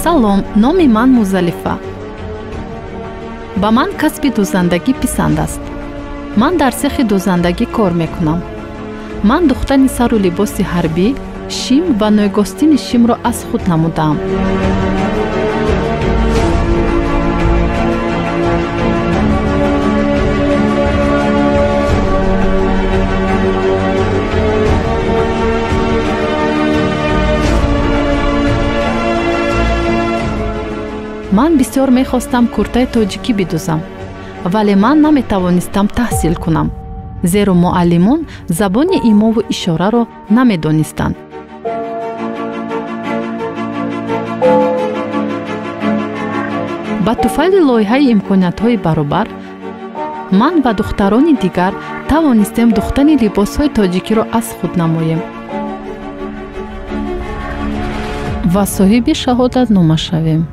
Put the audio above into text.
Салом, номи ман Музалифа. Ба ман касби дӯзандагӣ писанд аст. Ман дар сехи дӯзандагӣ кор мекунам. Ман духтани сару либоси ҳарбӣ, шим ва нойгостини шимро аз худ намудаам. Ман бисёр мехостам куртаи тоҷикӣ бидӯзам, вале ман наметавонистам таҳсил кунам, зеро муаллимон забони имову ишораро намедонистанд. Ба туфайли лоиҳаи имкониятҳои баробар ман ва духтарони дигар тавонистем духтани либосҳои тоҷикиро аз худ намоем ва соҳиби шаҳодатнома шавем.